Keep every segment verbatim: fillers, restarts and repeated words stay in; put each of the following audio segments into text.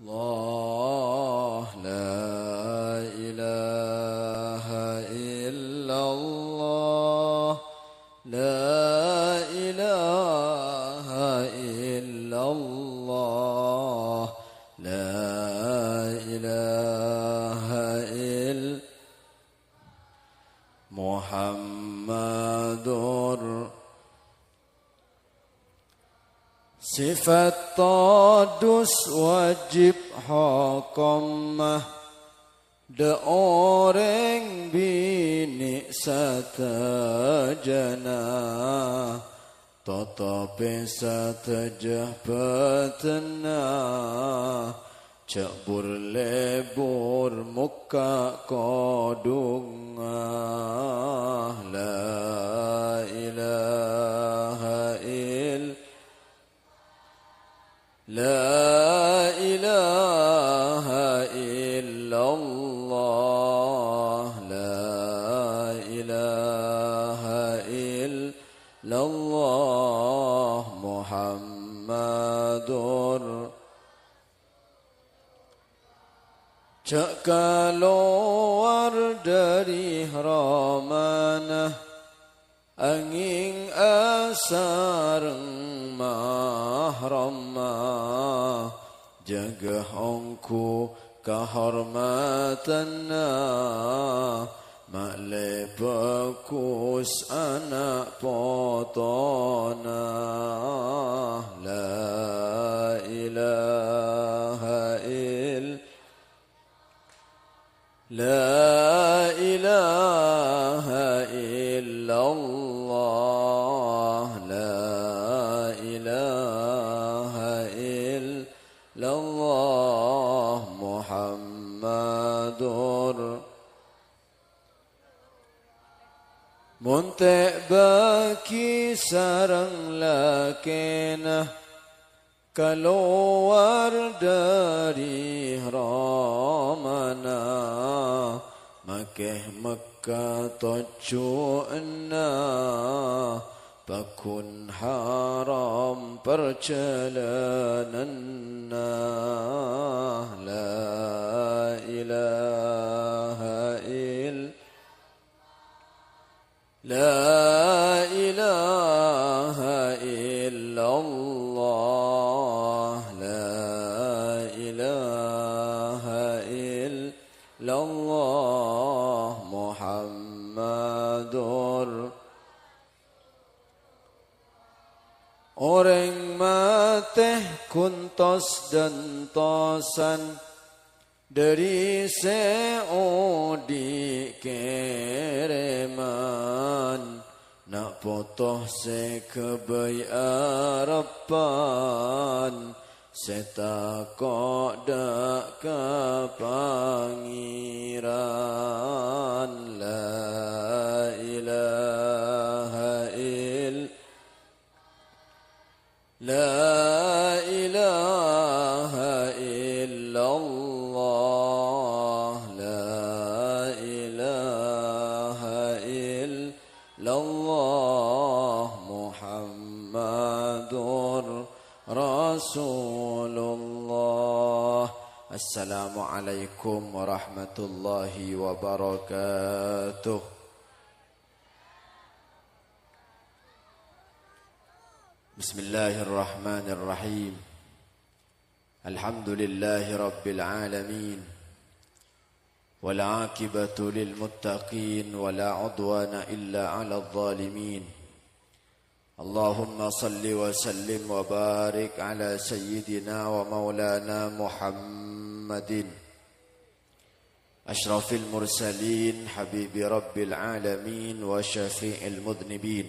الله، لا إله إلا الله، لا إله إلا الله، لا إله إلا محمد. Sèfat todus wajib hokomma, dâ' orèng binè' sadhâjâna, totobhi sadhâjâ bâdânna, jhâ' bur-lèbur mokka' kodhungnga. La ilaha ill-, la ilaha illallah, la ilaha illallah Muhammadur Jhâ' kalowar dhâri romana, angèng asareng mahramma. Jâgâ ongghu kahormadhânna, ma'lè bhâghus ana' potona. La ilaha ill-, la ilaha illallah, la ilaha illallah Muhammadur Mon tè' bâgi sareng lakèna kalowar dhâri romana, makè Mekka tojjhuwânna, pagghun haram parjhâlânanna. La ilaha ill-, la ilaha illallah, la ilaha illallah Muhammadur Orèng matè ghun tos-dhântosan, dhâri sè odi' kèrèman, na' poto sè ghâbây arebbhân, sè tako' dâ' ka Pangèran. La ilaha ill-, la ilaha illallah, la ilaha illallah Muhammadur Rasulullah. Assalamualaikum warahmatullahi wabarakatuh. Bismillahirrahmanirrahim. Alhamdulillahi rabbil alamin. Wal aqibatu lil muttaqin wa la udwana illa 'alal zalimin. Allahumma shalli wa sallim wa barik ala sayyidina wa maulana Muhammadin asyrafil mursalin, habibi rabbil alamin wa syafi'il mudhnibin,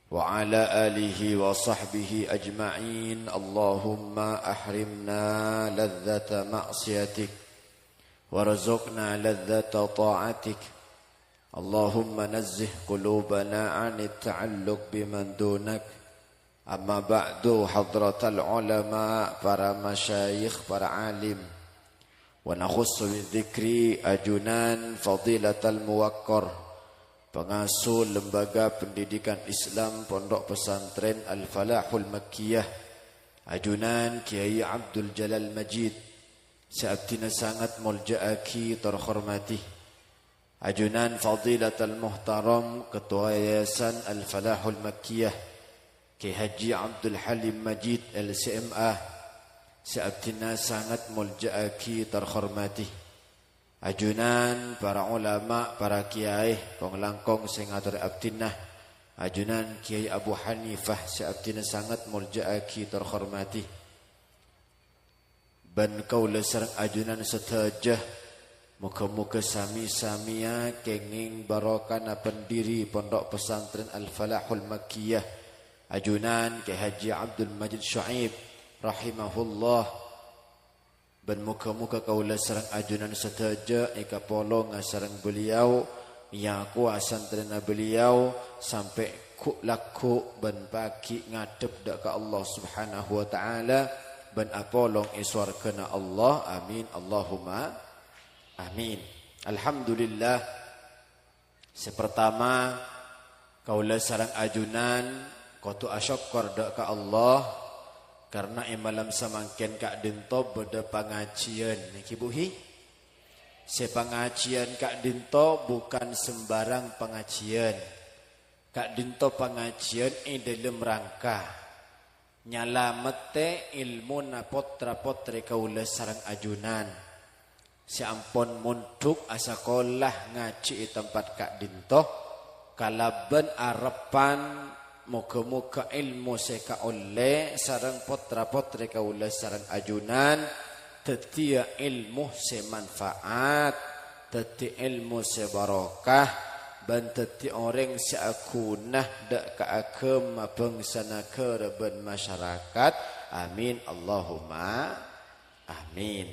wa ala alihi wa sahbihi ajma'in. Allahumma ahrimna ladzata ma'siyatik, warzuqna ladzata ta'atik. Allahumma nazzih qulubana 'anit ta'alluq biman dunak. Amma ba'du, hadratal ulama, para masyayikh, para alim. Wa nakhussu bidzikri ajunan fadilatal muwaqqar, pangasuh Lembaga Pendidikan Islam Pondok Pesantren Al-Falahul Makkiyah, ajunan Kiai Abdul Jalal Majid, sè abdhina sanget molja'aghi tor hormadhi. Ajunan Fadilatal Muhtaram Ketua Yayasan Al-Falahul Makkiyah, Kiai Haji Abdul Halim Majid, L C M A, sè abdhina sanget molja'aghi tor hormadhi. Ajunan para ulama, para kiai, kong-langkong sè ngatorè abdhina. Ajunan Kiai Abu Hanifah sè abdhina sanget molja'aghi tor hormadhi. Bân kaulâ sareng ajunan sadhâjâ, moghâ-moghâ sami-samiya kèngèng barokana pendiri Pondok Pesantren Al-Falahul Makkiyah. Ajunan Kiai Haji Abdul Majid Syaib, rahimahullah. Bân moghâ-moghâ kaulâ sareng ajunan sadhâjâ èkapolonga sareng beliau, èyakowa santrèna beliau, sampè' ghu'-lagghu' bân pagghi' ngadhep dâ' ka Allah Subhanahu wa Ta'ala, bân apolong è sowarghâna Allah. Amin, Allahumma amin. Alhamdulillah. Sè partama, kaulâ sareng ajunan kodhu asokkor dâ' ka Allah, karna è malem samangkèn ka'dinto bâdâ pangajiyân, nèka, Bu, hi? Sè pangajiyân ka'dinto bukan sembarang pangajiyân. Ka'dinto pangajiyân è dâlem rangka nyalamettè èlmona potra-pottrè kaulâ sareng ajunan sè ampon mondhuk asakola ngajhi è tempat ka'dinto, kalabân arebbhân moghâ-moghâ èlmo sè èkaollè sareng potra-pottrè kaulâ sareng ajunan dhâddhiyâ èlmo sè manfaat, dhâddhi èlmo sè barokah, bân dhâddhi orèng sè aghuna dâ' ka aghâma bhângsa naghârâ bân masyarakat. Amin, Allahumma amin.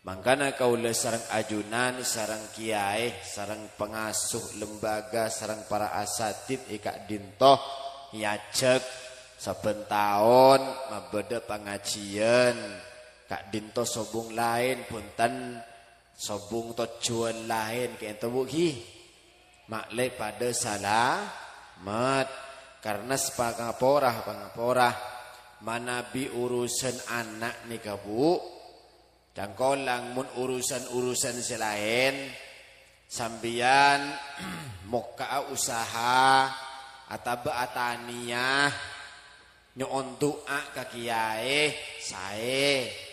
Mangkana kaulâ sareng ajunan, sareng kiyaè, sareng pangasuh lembaga, sareng para asatidz è ka'dinto nyajhâk sabbhân taon mabâdâ pangajiyân. Ka'dinto sobung laèn, bhunten, sobung tojjhuwân laèn, ka'dinto, Bu, ghi? Ma'lè padâ salamet. Karna sapangapora, pangapora, manabi urusan ana' nèka, Bu, cangkolang, mon urusan-urusan sè laèn, sampèyan mokka'a usaha, atabâ atanèya, nyo'on du'a ka kiyaè, saè.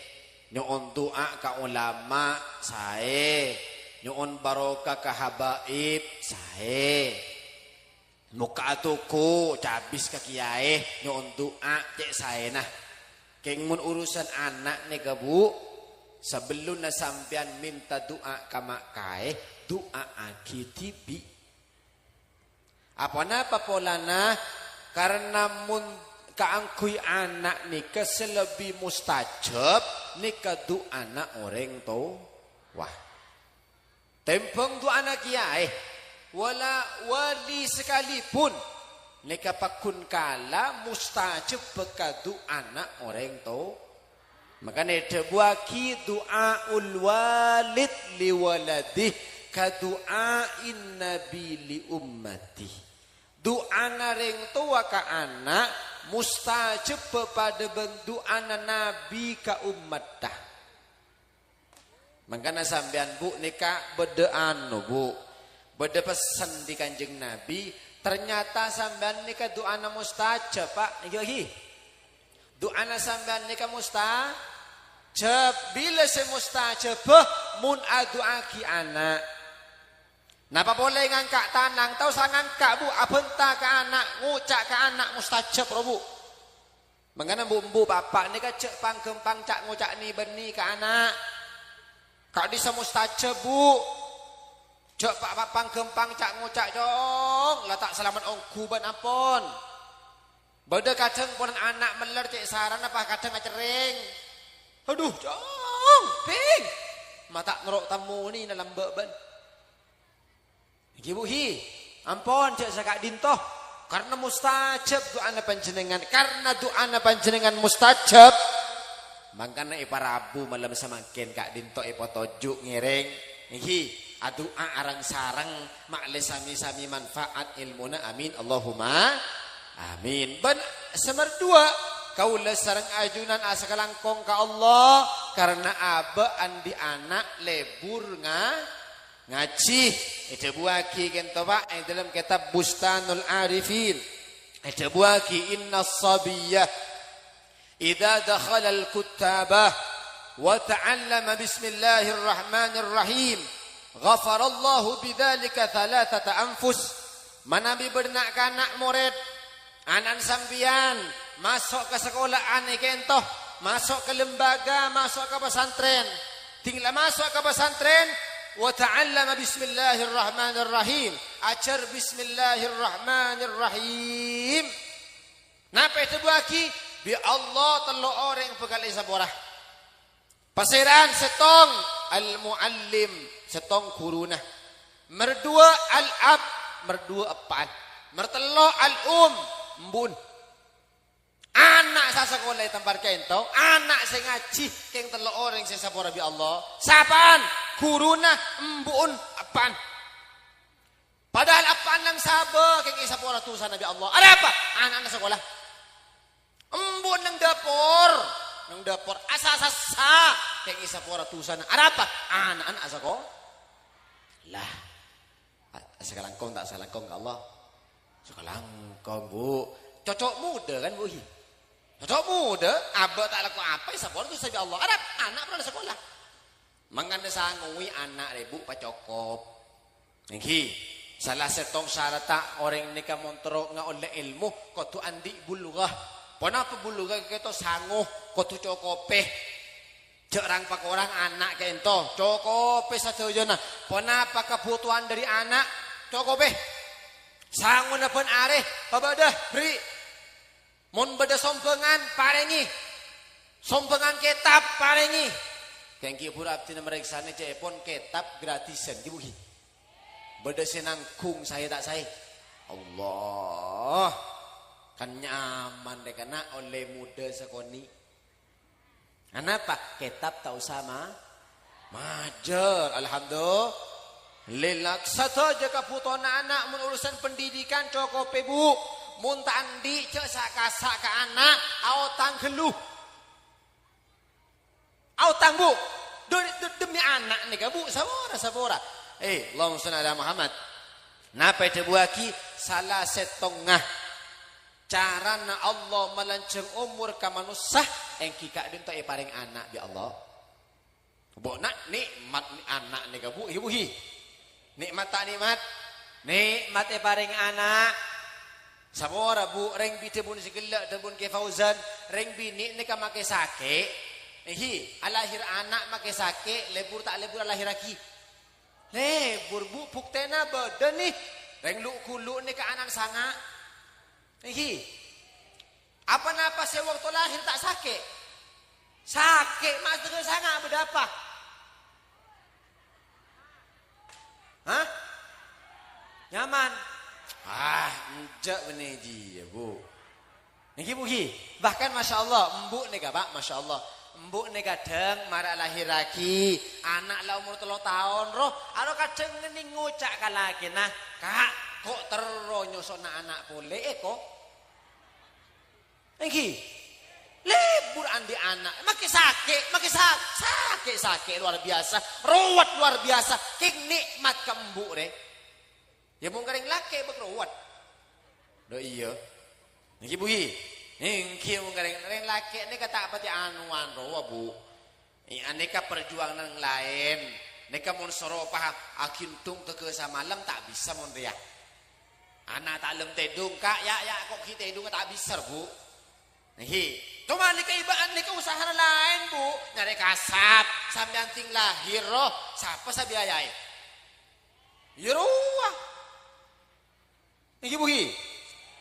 Nyo'on du'a ka ulama, saè. Nyo'on barokah ka habaib, saè. Mokka'a toko, cabis ka kiyaè, nyo'on du'a, cè' saèna. Kèng mon urusan ana' nèka, Bu, sabellunna sampèyan mènta du'a ka ma' kaè, du'aaghi dhibi'. Aponapa polana? Karna mon kaangghuy ana' nèka sè lebbi mustajab nèka du'ana orèng towa. Tèmbhâng du'ana kiyaè, wala wali sakalipun, nèka paggun kala mustajabbhâ ka du'ana orèng to-, Makana èdhâbuwâghi, "Du'aul walid li waladih ka du'ain nabi li ummati." Du'ana rèng towa ka ana' mustajabbhâ padâ bân du'ana Nabi ka ommatta. Mangkana sampèyan, Bu, nèka bâdâ anu, Bu. Bâdâ pessen dhi Kanjeng Nabi, ternyata sampèyan nèka du'ana mustajab, Pak. Ngghi, ngghi. Du'ana sampèyan nèka mustajab. Bilâ sè mustajab, bâh, mon adu'aaghi ana'. Napa polè ngangka' tanang, ta' osa ngangka', Bu, abhânta ka ana', ngoca' ka ana' mustajab, ro, Bu. Mangkana bu-embu bapa' nèka jhâ' pang-ghâmpang ca'-ngoca' nè-bânnè ka ana'. Ka'dhissa' mustajab, Bu. Jhâ' pa-, pa-, pang-ghâmpang ca'-ngoca', "Cong, la ta' salamet ongghu bân ampon." Bâdâ kadhâng polana ana' mellèr cè' sarana pas kadhâng acerrèng. "Adhu, Cong, Pèng. Ma' ta' noro' tamonèna lambâ' bân." Ngghi, Bu, hi. Ampon, jhâ' saka'dhinto. Karna mustajab du'ana panjhennengngan. Karna du'ana panjhennengngan mustajab, mangkana èparabu malem samangkèn ka'dhinto èpotoju' ngèrèng. Ngghi, adu'a areng-sareng, ma'lè sami-sami manfaat èlmona. Amin. Allahumma amin. Bân sè mardhuwâ', Kaulâ sareng ajunan asakalangkong ka Allah karana abâ' andi' ana' lebur nga-, ngajhi. Èdhâbuwâghi kènto, Pa', è dâlem kètab Bustanul Arifin. Èdhâbuwâghi, "Innas sabiyya idza dakhalal kuttaba wa ta'allama bismillahirrahmanirrahim, ghafarallahu bidzalika thalathata anfus." Manabi bâdâ na'-kana' morèd, ana'na sampèyan, maso' ka sakola'an è kènto, maso' ka lembaga, maso' ka pasantrèn. Ding la maso' ka pasantrèn, wa ta'allama bismillahirrahmanirrahim. Ajhâr bismillahirrahmanirrahim. Napa èdhâbuwâghi? Bi' Allah tello' orèng bhâkal èsapora. Pasèran sèttong, al-muallim, sèttong ghuruna. Mèr duwâ' al-ab, mèr duwâ' eppa'an. Mèr tello' al-um, embu'en. Ana' sè asakola è tempat kènto, ana' sè ngajhi kèng tello' orèng sè èsapora bi' Allah. Sapa'an? Ghuruna, embu'en, eppa'an. Padahal eppa'an nang sabâ kèng èsapora dusana bi' Allah. Arapa? Ana'na sakola. Embu' nang dâpor, nang dâpor asassa kèng èsapora dusana. Arapa? Ana'na asakola. Lah, a-, asakalangkong ta' asakalangkong ka Allah? Sakalangkong, Bu. Cocok muda kan, Bu, hi? Cocok muda, abâ' ta' lako apa, èsapora dusa bi' Allah. Arapa? Ana' parlo sakola. Mangkana sangowi ana' rè, Bu, pacokop. Èngghi, sala sèttong saratta orèng nèka mon terro ngaollè èlmo, kodhu andi' bulughah. Ponapa bulughah kèto? Sango, kodhu cokopè. Jhâ' rang-pakorang ana' kènto, cokopè sadhâjâna. Ponapa kabhutowan dâri ana'? Cokopè. Sangona bân arè, pabâdâ, bherri'. Mon bâdâ sombhângan, parèngè. Sombhângan kètab, parèngè. Kèng ghi' bhuru abdhina marèksanè ca'èpon kètab gratisan, ghi, Bu, ghi. Bâdâ sè nangghung saè ta' saè. Allah. Kan nyaman rè kana' ollè muda sakonè'. Anapa? Kètab ta' osa ma-, majâr. Alhamdulillah. Sadhâjâ kabhutowanna ana' mon urusan pendidikan cokopè, Bu. Mon ta' andi', jhâ' sa-kasa' ka ana', aotang ghâllu. Aotang, Bu. Demi, demi ana' nèka, Bu, sapora, sapora. Eh, Allahumma shalli ala Muhammad. Napa èdhâbuwâghi? Sala sèttongnga carana Allah malanjhâng omor ka manossa, èngghi ka'dinto èparèng ana' bi' Allah. Bâ'na nè'mat ana' nèka, Bu, hi, Bu, hi. Nè'mat ta' nè'mat? Nè'mat èparèng ana'. Sapora, Bu, rèng bi' dhâbuna sè ghellâ', dhâbuna Kè Fauzan, rèng binè' nèka makè sakè'. Hi, alahèr ana' makè sakè', lebur ta' lebur alahèrraghi? Lebur, Bu, buktèna bâdâ, nè. Rèng lu'-ghulu' nèka ana'na sanga'. Èngghi. Apa napa sè bâkto lahèr ta' sakè'? Sakè', ma' sakè' sanga' bâdâ apa? Hah? Nyaman? Ah, enjâ' bânnè jiyâ, Bu. Nèngghi, Bu, ghi. Bahkan, masya Allah, embu' nèka, Pa', masya Allah. Embu' nèka kadhâng mara lahèrraghi ana' la omor tello taon, roh. Aro kadhâng ngènèng ngoca' ka lakèna, "Ka', ko' terro nyosona ana' polè, eh, ko'?" Èngghi. Lebur andi' ana', makè sakè', makè sa-, sakè', sakè' luar biasa, rowet luar biasa. Kèng nè'mat ka embu' rè. Yâ, mon ka rèng lakè' bâk rowet. Dâ' iyâ. Èngghi, Bu, ghi. Èngghi, mon ka rèng, rèng lakè' nèka ta' patè anuan rowa, Bu. Iyâ, nèka parjuwangan laèn. Nèka mon soro pa aghindhung ghâghâ samalem ta' bisa mon rèya. Ana' ta' lem tèdung, Ka', yâ', yâ', ko' ghi' tèdungnga ta' bisa, Bu. Nèngghi. Coma nèka ibâ' nèka usahana laèn, Bu. Nyarè kasap, sampèyan ding lahèr, roh. Sapa sè biayaè? Yâ rowa. Nèngghi, Bu, ghi.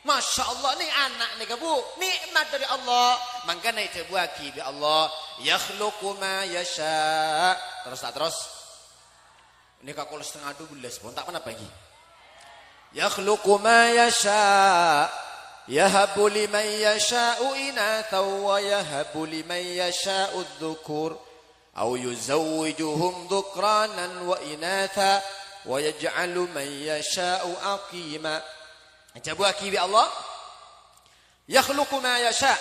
Masya Allah, nè ana' nèka, Bu, nè'mat dâri Allah. Mangkana èdhâbuwâghi bi' Allah, "Yakhluqu ma yasha'." Terros ta' terros? Nèka kol setengah dua belas, pon ta' ponapa, ghi. "Yakhluqu ma yasha', yahabu liman yasha'u inatha wa yahabu liman yasha'u dhukur." "Au yuzawwijuhum dhukranan wa inatha, wa yaj'alu man yasha'u aqima." Èdhâbuwâghi bi' Allah, "Yakhluqu ma yasha'."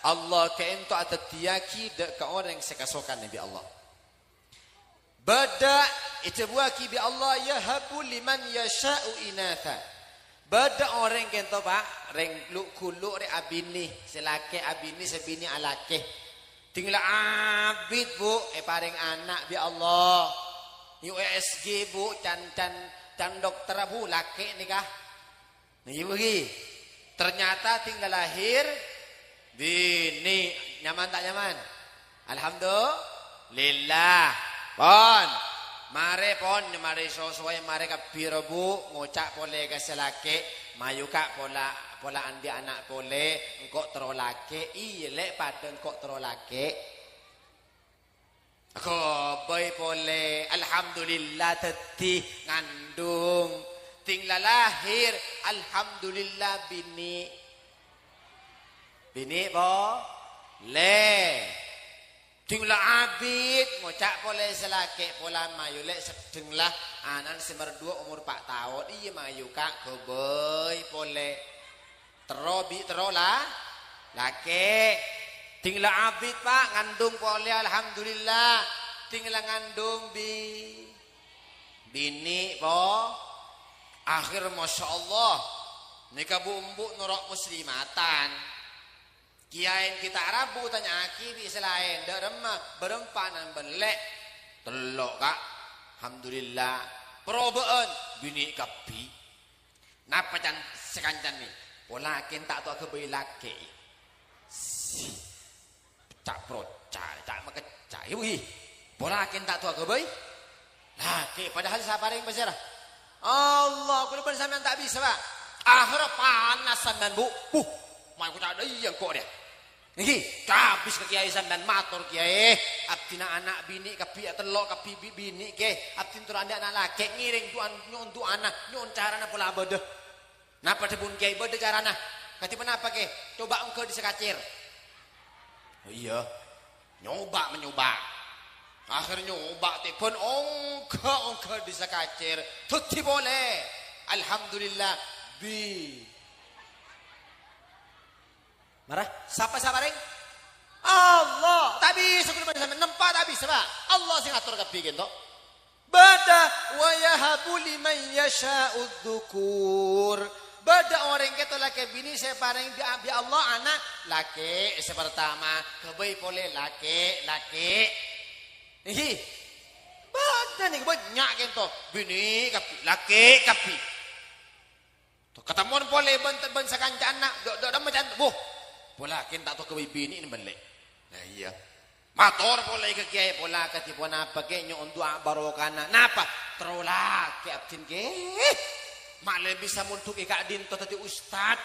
Allah kaènto adhâddhiyâghi dâ' ka orèng sè kasokanè bi' Allah. Bâdâ èdhâbuwâghi bi' Allah, "Yahabu liman yasha'u inatha." Bâdâ orèng kaènto, Pa', rèng lu'-ghulu' rè abinè, sè lakè abinè, sè binè alakè. Ding la abit, Bu, èparèng ana' bi' Allah. U S G, Bu, can, can, can dokter, Bu, lakè nèka. Nèka, Bu, ghi. Ternyata ding la lahir binè. Nyaman ta' nyaman? Alhamdulillah. Pon. Marè, pon, marè so-, sowè, marè kabbhi, Bu, ngoca' polè ka sè lakè', "Mayu, Ka', pola, pola andi' ana' polè, engko' terro lakè'." Iyâ, Lè', padâ engko' terro lakè'. Aghâbây polè, alhamdulillah, dhâddhi ngandung. Ding la lahir, alhamdulillah, binè. Binè polè. Ding la abit, ngoca' polè sè lakè', "Pola mayu, Lè', seddheng la, ana'na sè mardhuwâ omor pa' taon." "Iyâ, mayu, Ka', ghâbây polè." Terro bi' terro la, lakè'. Ding la abit, Pa', ngandung polè, alhamdulillah. Ding la ngandung bi-, binè, Po. Akhèr, masya Allah. Nèka bu'-embu' noro' muslimatan. Kèyaè ghi' ta' rabu tanya'aghi bi' sè laèn, "Dâ' remma, bârâmpa ana'na bân Lè'?" "Tello', Ka'." "Alhamdulillah." "Parobâ'ân?" "Binè kabbhi." "Napa can-, sakancana?" "Pola kèng ta' towa aghâbây lakè'." Si, pecca'-procca', ca' makecca'. "Ibu, i, pola kèng ta' towa aghâbây lakè', padahal sè aparèng pasèra?" "Allah, kaulâ bân sampèyan ta' bisa, Pa'." "Akhèrra panas sampèyan, Bu." "Buh, ma' èkoca' dâ' iyâ engko' rèya." Nèka, cabis ka kèyaè sampèyan, mator, "Kèyaè, abdhina ana' binè kabbhi, tello' kabbhi bi-, binè, Kè. Abdhina terro andi' ana' lakè', ngèrèng du'an, nyo'on du'ana, nyo'on carana pola bâdâ." "Napa dhâbuna kèyaè bâdâ carana?" "Kadhi ponapa, Kè?" "Coba ongghâ dissa' kacèr." "Oh, iyâ." Nyoba' manyoba'. Akhèr nyoba' tèbân ongghâ-ongghâ dissa' kacèr. Dhâddhi polè. Alhamdulillah. Bi-, Mara, sapa sè aparèng? Allah. Ta' bisa kaulâ bân sampèyan nempa, ta' bisa, Pa'. Allah sè ngator kabbhi kènto. Bâdâ, "Wa yahabu liman yasha'u dzukur." Bâdâ orèng kèto lakè binè sè èparèng bi', bi' Allah ana' lakè' sè partama, aghâbây polè lakè', lakè'. Ngghi. Bâdâ nèko bânnya' kènto, binè kabbhi, lakè' kabbhi. Toh, katemmowan polè bân, bân sakancana, dâ', dâ', dâ' macan, "Buh, pola kèng ta' towa aghâbây binè bân Lè'." Lah iyâ. Mator polè ka kèyaè, "Pola kadhi ponapa, Kè, nyo'on du'a barokana?" "Napa?" "Terro lakè' abdhina, Kè. Ma' la bisa mondhuk è ka'dinto dhâddhi ustad."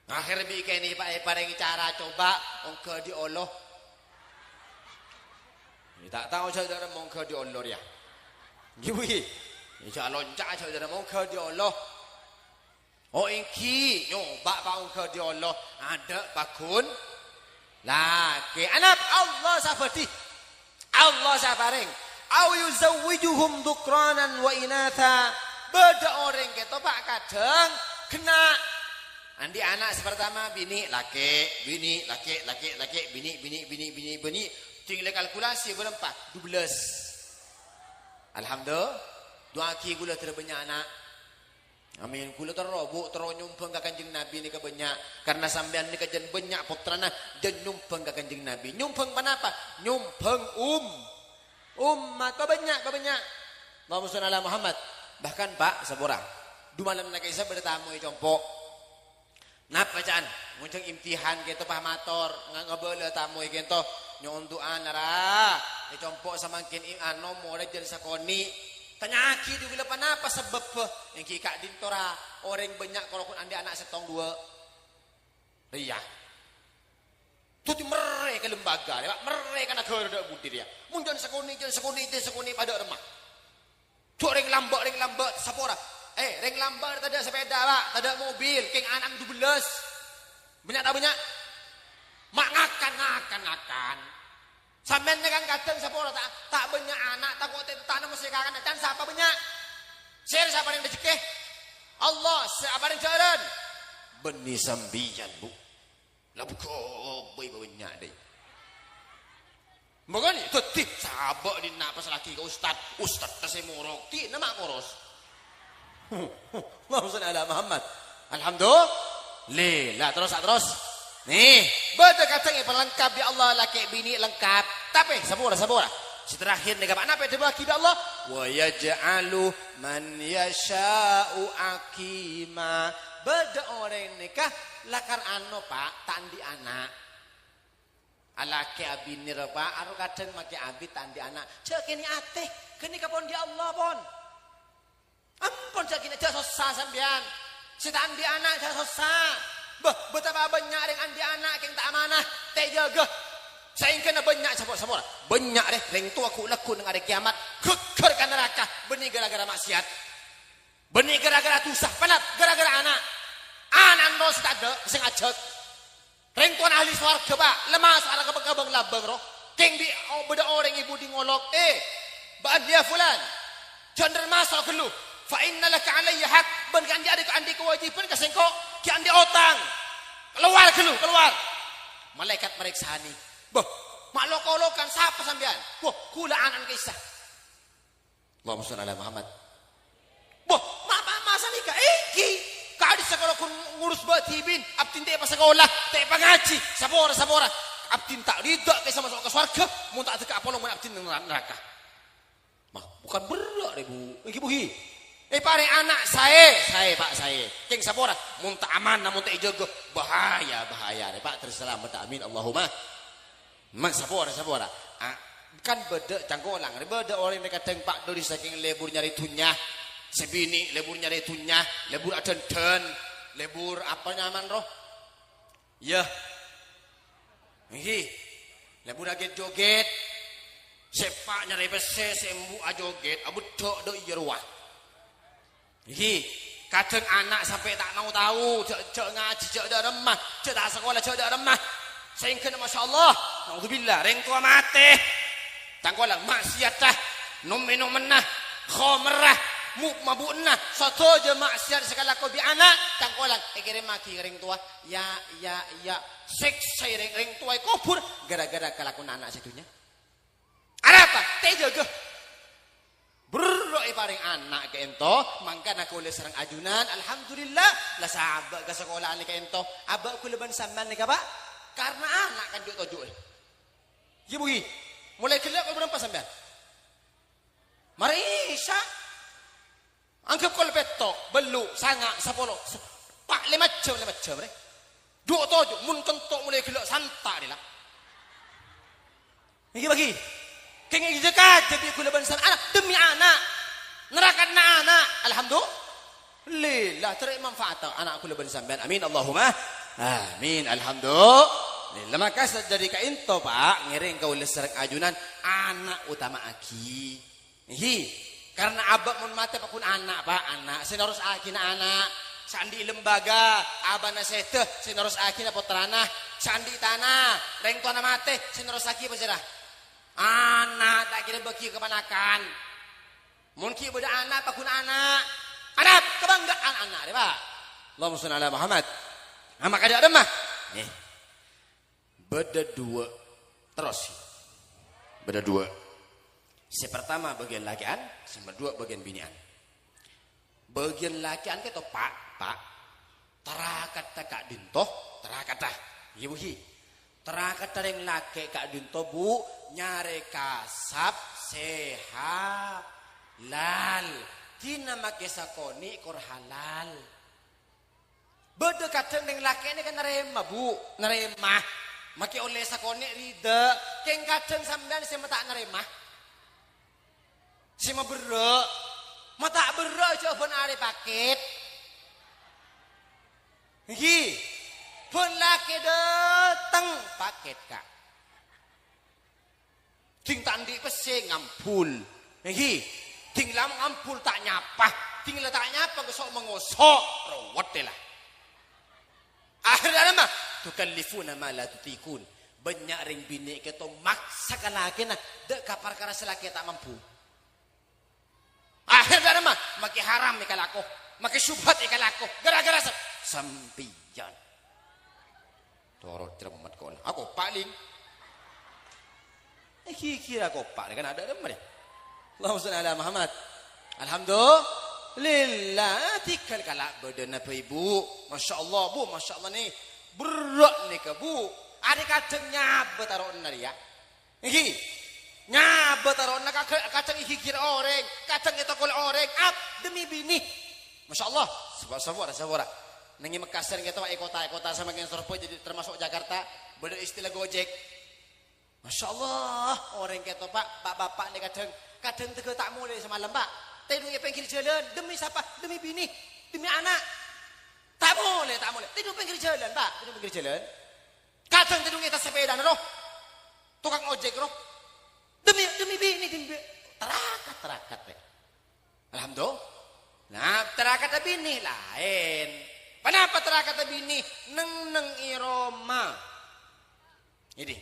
Akhèr bi' kènè' pa-, èparèngè cara, "Coba ongghâ dhi' olo." Yâ, ta' tao jhâ' dâ'remma ongghâ dhi' olo rèya. Ngghi, Bu, ghi. Yâ, jhâ' lonca' jhâ' dâ'remma ongghâ dhi' olo. Oh, ènggi, nyoba', Pa', ongghâ dhi' olo. Adâ' paggun lakè'. Anapa? Allah sè abâdhi. Allah sè aparèng. "Au yuzawwijuhum dzukranan wa inatsa." Bâdâ orèng kèto, Pa', kadhâng ghenna'. Andi' ana' sè partama, binè, lakè', binè, lakè', lakè', lakè', binè, binè, binè, binè, binè. Ding la kalkulasi bârâmpa? Dubellâs. Alhamdulillah. Du'aaghi kaulâ terro bânnya' ana'. Amin. Kaulâ terro, Bu, terro nyombhâng ka Kanjeng Nabi nèka bânnya'. Karna sampèyan nèka jân bânnya' pottrana, jân nyombhâng ka Kanjeng Nabi. Nyombhâng ponapa? Nyombhâng um-, ommat. Pabânnya', pabânnya'. Allahumma shalli ala Muhammad. Bahkan, Pa', sapora. Dumalemma ka'issa' bâdâ tamoy è compo'. Napa, ca'na? Ngonjhâng imtihan kèto, Pa', mator, nga-, ngabâlâ tamoy kèto. Nyo'on du'ana, ra. È compo' samangkèn i-, anom morè jân sakonè'. Tanya'aghi dhu ghellâ' ponapa sabâbbhâ? Ènggi ka'dinto, ra, orèng bânnya' kor-, kor andi' ana' sèttong duwâ'. Rèya. Dhâddhi merrè ka lembaga rèya, Pa', merrè ka naghârâ dâ' budi rèya. Mon jân sakonè', jân sakonè', jân sakonè' padâ remma. Jhâ' rèng lambâ', rèng lambâ', sapora. Eh, rèng lambâ' tadâ' sapèda, Pa', tadâ' mobil, kèng ana'na dubellâs. Bânnya' ta' bânnya'? Ma' ngakan, ngakan, ngakan. Sampèyan nèka kan kadhâng sapora ta', ta' bânnya' ana', tako' ta' nemmo sè èkakan, can sapa bânnya'? Sèra sè aparèng rejekkè? Allah, sè aparèng jhârân. Bânnè sampèyan, Bu. La buka bhâi bânnya' dâi. Makanya, dhâddhi, sabâ' dinna' pas lagi ka ustad. Ustad ta' sè morok, dinna' ma' koros. Allahumma shalli ala Muhammad. Alhamdulillah. Terros, terros. Nè, bâdâ kadhâng èpalengkap bi' Allah, lakè' binè' lengkap. Tapè, sapora, sapora. Sè terakhir nèka, Pak, napa èdhâbuwâghi bi' Allah? "Wa yaj'alu man yasha'u aqima." Bâdâ orèng nèka lakar ano, Pak, ta' andi' ana'. Alakè abinè rowa, aro kadhâng makè abit ta' andi' ana'. Jhâ' kènè' atè, ghânèka pon dâri Allah, pon. Ampon jhâ' kènè', jhâ' sossa sampèyan. Sè ta' andi' ana', jhâ' sossa. Bâh, bâtapa bânnya' rèng andi' ana' kèng ta' amanah, ta' èjâgâ. Saèngghâna bânnya' sapora-sapora. Bânnya' rè, rèng towa ghu'-lagghu' neng arè kèyamat, ghâgghâr ka naraka, bânnè ghârâ-ghârâ ma'siyat. Bânnè ghârâ-ghârâ dhusa, pènat ghârâ-ghârâ ana'. Ana' noro' sè tadâ', sè ngajhâk. Rèng towana ahli sowarghâ, Pak, la maso' arapa ka bâng-labâng, ro. Kèng bi', o, bâdâ orèng è budi ngolok, "Eh, bâ'ân, ya fulan, jhâ' ndâr maso' ghâllu. Fa inna laka alayya haq, bân ghi' andi' arè-, andi' kawâjibhân ka sèngko', ghi' andi' otang. Kalowar ghâllu, kalowar." Malaèkat marèksanè, "Bâh, ma' lok-olokan, sapa sampèyan?" "Wah, ghulâ ana'na Kè Isa." Allahumma shalli ala Muhammad. "Bâh, ma', ma', masa nèka?" "Èngghi, ka'dissa' kaulâ ghun ngurus bâ' dhibi'en, abdhina ta' èpasakola, ta' èpangajhi, sapora-sapora. Abdhina ta' rida Kè Isa maso' ka sowarghâ, mon ta' dâgghâ' apolong bân abdhina nèng naraka." Ma, bukan berrâ' rè, Bu. Èngghi, Bu, ghi. Èparèng ana' saè, saè, Pak, saè. Kèng sapora, mon ta' amanah, mon ta' èjâgâ, bahaya, bahaya rè, Pak. Terros salamet, amin, Allahumma. Ma, sapora, sapora. A, kan bâdâ cangkolang, bâdâ orèng kadhâng, Pak, dâri sakèng lebur nyarè dhunnya. Sè binè' lebur nyarè dhunnya, lebur adhândhân, lebur apa nyamana, ro? Iyâ. Èngghi. Lebur aghèt-joghet. Sè eppa' nyarè pèssè, sè embu' ajoghet, abeddhâ' dâ' iyâ rowa. Èngghi, kadhâng ana' sampè' ta' mau tao, jhâ', jhâ' ngajhi, jhâ' dâ' remma, jhâ' ta' sakola, jhâ' dâ' remma. Saèngghâna, masyaallah, naudzubillah, rèng towa matè. Cangkolang, ma'siyadda, nom-mènomanna, khomerra, mub-, mabu'na, sadhâjâ ma'siyat sè èkalako bi' ana', cangkolang, èkèrèmmaghi ka rèng towa. Ya, ya, ya, sèksaè rèng, rèng towa è kobhur, ghârâ-ghârâ kalakoanna ana' sè dhunnya. Arapa? Ta' èjâgâ. Berrâ' èparèng ana' kaènto, mangkana kaulâ sareng ajunan, alhamdulillah, la sabâ' ka sakola'an kaènto. Abâ' kaulâ bân sampèyan nèka, Pak, karna ana' kan ju'-toju'è. Iyâ, Bu, ghi. Molaè ghellâ' kol bârâmpa sampèyan? Marè Isya. Angghep kol pètto', bâllu', sanga', sapolo, se-, pa', lèma jhâm, lèma jhâm, rè. Ju'-toju', mon kento' molaè ghellâ' santa' rè, la. Nèka bâgi. Kèng èjâ-kajâ bi' kaulâ bân sampèyan, ana', demi ana'. Narakana ana'. Alhamdulillah, terro manfaat ana' kaulâ bân sampèyan. Amin, Allahumma amin. Alhamdulillah. Maka sadhâjâ kaènto, Pak, ngèrèng kaulâ sareng ajunan ana' otama'aghi. Hi, karna abâ' mon matè paggun ana', Pak, ana', sè nerrossaghina ana'. Sè andi' lembaga, abâ'na sèdhâ, sè nerrossaghina pottrana. Sè andi' tana, rèng towana matè, sè nerrossaghi pasèra? Ana', ta' kèra bâgi ka panakan. Mon ghi' bâdâ ana', paggun ana'. Ana', kabângga'an ana', rè, Pak. Allahumma shalli ala Muhammad. Ama' kadâ' remma. Nèh. Bâdâ duwâ'. Terros. Bâdâ duwâ'. Sè partama bâgiyân lakè'an, sè maduwâ' bâgiyân binè'an. Bâgiyân lakè'an kèto, Pak, Pak. Tarakatta ka'dinto, tarakatta. Iyâ, Bu, hi. Tarakatta rèng lakè' ka'dinto, Bu, nyarè kasab sè halal. Dina makè sakonè' kor halal. Bâdâ kadhâng rèng lakè' nèka narèma, Bu, narèma. Makè ollè sakonè' rida, kèng kadhâng sampèyan sè ma' ta' narèma. Sè maberrâ', ma' ta' berrâ' jhâ' bân arè paket. Èngghi, bân lakè' dâteng paket, Ka'. Ding ta' andi' pèssè ngambul. Èngghi, ding la ngambul ta' nyapa. Ding la ta' nyapa ngoso' mangoso'. Rowet la. Akhèrra ma, "Tukallifuna ma la tutiqun." Bânnya' rèng binè' kèto maksa ka lakèna dâ' ka parkara sè lakè ta' mampu. Akhèrra ma, makè haram èkalako, makè syubhat èkalako. Gara-gara sa-, sampèyan. Toro' cermet kok. Aku paling. Eh, kira-kira kopak kan ada, ada mana? Allahumma shalli ala Muhammad. Alhamdulillah, tigal kala' badanna, Bapak Ibu. Masya Allah, Bu, Masya Allah nih. Berat nih ke, Bu. Ada kadang nyabet taruh nari ya. Nggih. Nyabet taruh na kadang, kadang gigir oreng, kadang etokol oreng. Ap, demi bini. Masya Allah, sabar, sabar, sabar. Nengi Mekasar gitu, e kota, e kota sama kayak Surabaya, jadi termasuk Jakarta, beda istilah Gojek. Masya Allah, orang gitu, Pak, Pak-bapak nih kadang, kadang tega tak mulai semalam, Pak. Tedung e pinggir jalan, demi siapa? Demi bini, demi anak. Tak mulai, tak mulai. Tedung pinggir jalan, Pak. Tedung pinggir jalan. Kadang tedung e atas sepeda, roh. Tukang ojek, roh. Demi, demi bini, demi bi-, terakat, terakat, Pak. Alhamdulillah. Nah, terakat bini lain. Kenapa terakat bini? Neng-neng e roma. Ini.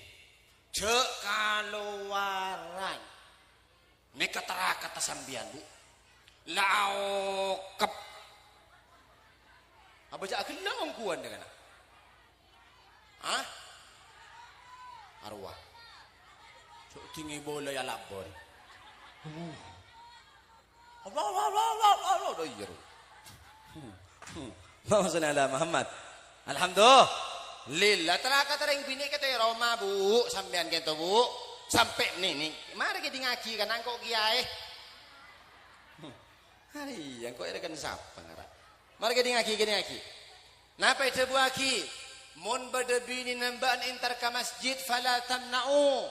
Cek kalowaran. Nèka tara-kata sampèyan, Bu. La okep. Apa jâ' aghellâ' ongghuwân, dhâ' kana'? Hah? Arowa. Jâ' dingngè bola ya labor. Uh. Allah, Allah, Allah, Allah, Allah. Oh, iyâ, ro. Hmm, hmm. Allahumma shalli ala Muhammad. Alhamdulillah, tara-kata rèng binè' kèto è roma, Bu. Sampèyan kèto, Bu. Sampè' nènè. Marè kèdingngaghi ka nangko' kèyaè. Hmm. Arèya, engko' èrèken sapa ngara? Marè kèdingngaghi, kèdingngaghi. Napa èdhâbuwâghi? Mon bâdâ binèna bâ'na entar ka masjid, fala tamna'u.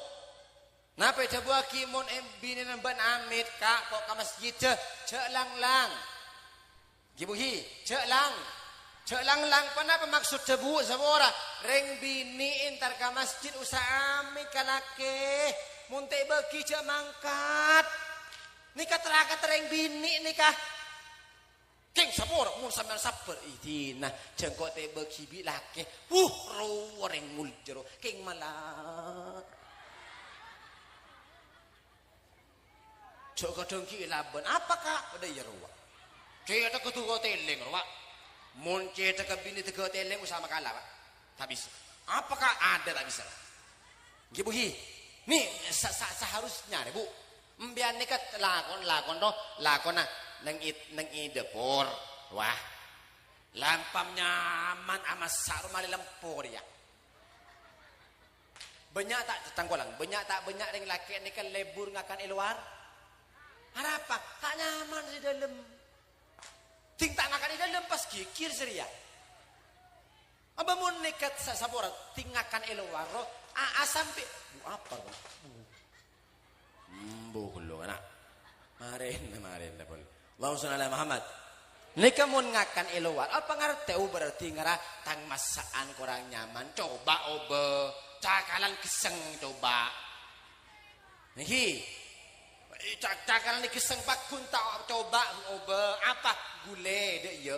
Napa èdhâbuwâghi mon è-, binèna bâ'na amèt, Ka', ko' ka masjiddhâ, jâ' lang-lang. Ghi, Bu, ghi, jâ' lang-, jâ' lang-lang. Ponapa maksoddhâ, Bu? Sapa ora? Rèng binè' entar ka masjid usa amèt ka lakè. Mon ta' èbâghi jâ' mangkat. Nèka tara-kata rèng binè' nèka. Kèng sapora, mon sampèyan sabbhâr, idina, jâ' engko' ta' èbâghi bi' lakè. Wuh, rowa rèng moljâ, ro. Kèng mala. Jâ' kadhâng ghi' labân. Apa, Ka'? Padâ iyâ, rowa. Cèthagghâ tèlèng, rowa. Mon cèthagghâ binè tèghâ tèlèng, usa makala, Pak. Ta' bisa. Apa, Ka'? Adâ' ta' bisa. Ghi, Bu, ghi. Nè, sa-, sa-, saharusnya, Bu. Empèyan nèka lakon, lakon, roh, lakonna neng it-, neng è dâpor. Wah. Lampam nyaman amassa' ro malè lempo rèya. Bânnya' ta' tangkolang, bânnya' ta' bânnya' rèng lakè' nèka lebur ngakan è lowar. Arapa? Ta' nyaman è dâlem. Ding ta' ngakan è dâlem pas ghighir sè rèya. Apa mon nèka sa-, sapora ding ngakan è lowar, ro? A-, asampè-, Bu, apa, Bu? Embu ghâllu, ana'. Marèna, marèna, pon. Allahumma shalli ala Muhammad. Nèka mon ngakan è lowar, apa ngartè, oh, berarti ngara tang massa'an korang nyaman. Coba obâ, cakalan gessèng, coba. Nèkè. Ca-, cakalan gessèng pagghun ta' coba obâ. Apa? Ghulâ, dâ' iyâ.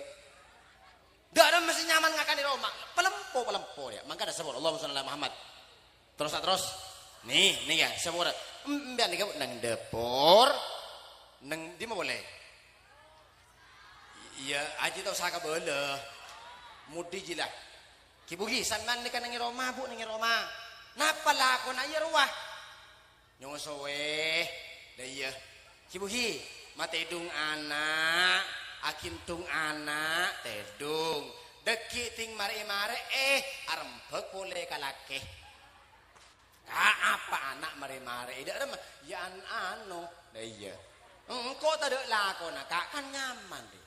Dâ' remma sè nyaman ngakan è roma. Palempo, palempo, yâ. Mangkana sapora. Allahumma shalli ala Muhammad. Terros, terros. Nè, nè, yâ, sapora. Em-, empèyan nèka neng dâpor. Neng dimma polè? Iyâ, ajiyâ ta' osa kabâlâ. Mudhi jiyâ la. Ghi, Bu, ghi, sampèyan nèka neng è roma, Bu, neng è roma. Napa lakona iyâ rowa? Nyosowè. Dâ' iyâ. Ghi, Bu, ghi, matèdung ana', aghindhung ana', tèdung. Dâggi' ding marè-marè, eh, arembhâk polè ka lakè. Ka' apa ana' marè-marè? Dâ' remma, yâ an-, ano. Dâ' iyâ. Engko' tadâ' lakona, Ka', kan nyaman, rè.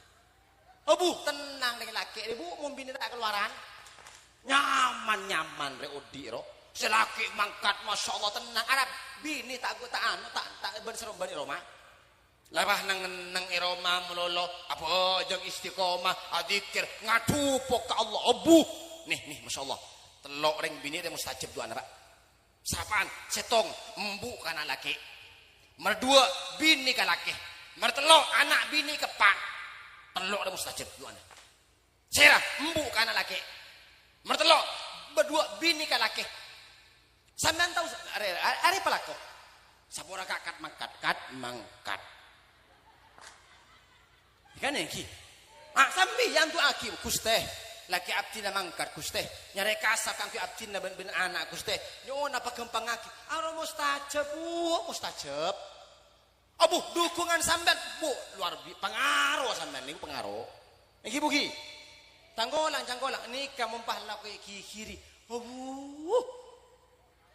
Oh, Bu, tennang rèng lakè', rè, Bu, mon binè ta' kalowaran. Nyaman-nyaman, rè, odi', ro. Sè lakè' mangkat, masya Allah, tennang. Arapa binè ta' gu-, ta' anu, ta', ta' bân-, sareng bân è roma. Lèbât neng-, neng è roma malolo, abhâjâng istiqomah, adzikir, ngadhupo ka Allah. Oh, Bu. Nè, nè, masya Allah. Tello' rèng binè rè mustajab du'ana, Pak. Sapa'an? Sèttong, embu' ka ana' lakè'. Mardhuwâ', binè ka lakè. Martello', ana' binè ka eppa'. Tello' rè mustajab du'ana. Sèra, embu' ka ana' lakè'. Martello', bâdhuwâ' binè ka lakè. Sampèyan tao, arè, arè, arè palako. Sapora ka kat-mangkat, kat-mangkat. Kan ènggi. Ah, sampèyan du'aaghi, Ghustè. Lakè abdhina mangkat, Ghustè. Nyarè kasap kaangghuy abdhina bân, bân ana', Ghustè. Nyo'ona paghâmpangngaghi. Aro mustajab, Bu, mustajab. Abu, dhukungan sampèyan, Bu, luar bi-, pangaro sampèyan nèko pangaro. Èngghi, Bu, ghi? Cangkolang, cangkolang. Nèka mompa lakè ghighiri. Abu.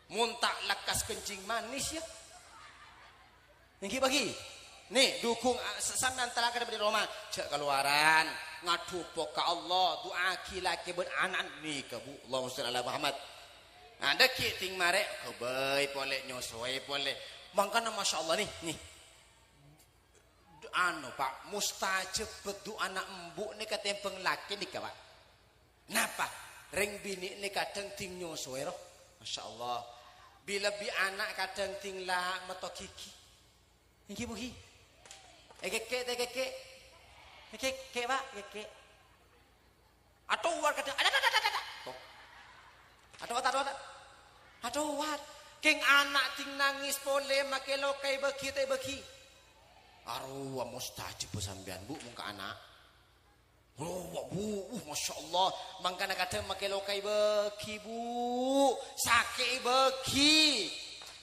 Mon ta' lekkas kencing manis, ya. Èngghi, Bu, ghi? Nè, dhukung, a, s-, sampèyan talakar dâri roma. Jhâ' kalowaran. Ngadhupo ka Allah. Du'aaghi lakè bân ana' nèka, Bu. Allahumma shalli ala Muhammad. Nah, dâggi' ting marè, ghâbây polè, nyosowè polè. Mangkana, masyaallah, nè, nè. Anu, Pak, mustajab du'ana embu' nèka tèmbhâng lakè nèka, Pak. Napa? Rèng binè' nè kadhâng ting nyosowè, ro. Masyaallah. Bilâ bi' ana' kadhâng ting la metto ghighi. Èngghi, Bu, ghi? Èkèkè', ta' èkèkè'? Èkèkè', Pak, èkèkè'. Atowat kadhâng, ada, ada, ada, ada, ada. Toh. Atowat, atowat. Atowat. Kèng ana' ting nangès polè makè loka èbâghi ta' èbâghi. Arowa mustajab sampèyan, Bu, mon ka ana'. Arowa, Bu, uh, masyaallah. Mangkana kadhâng makè loka èbâghi, Bu. Sakè' èbâghi.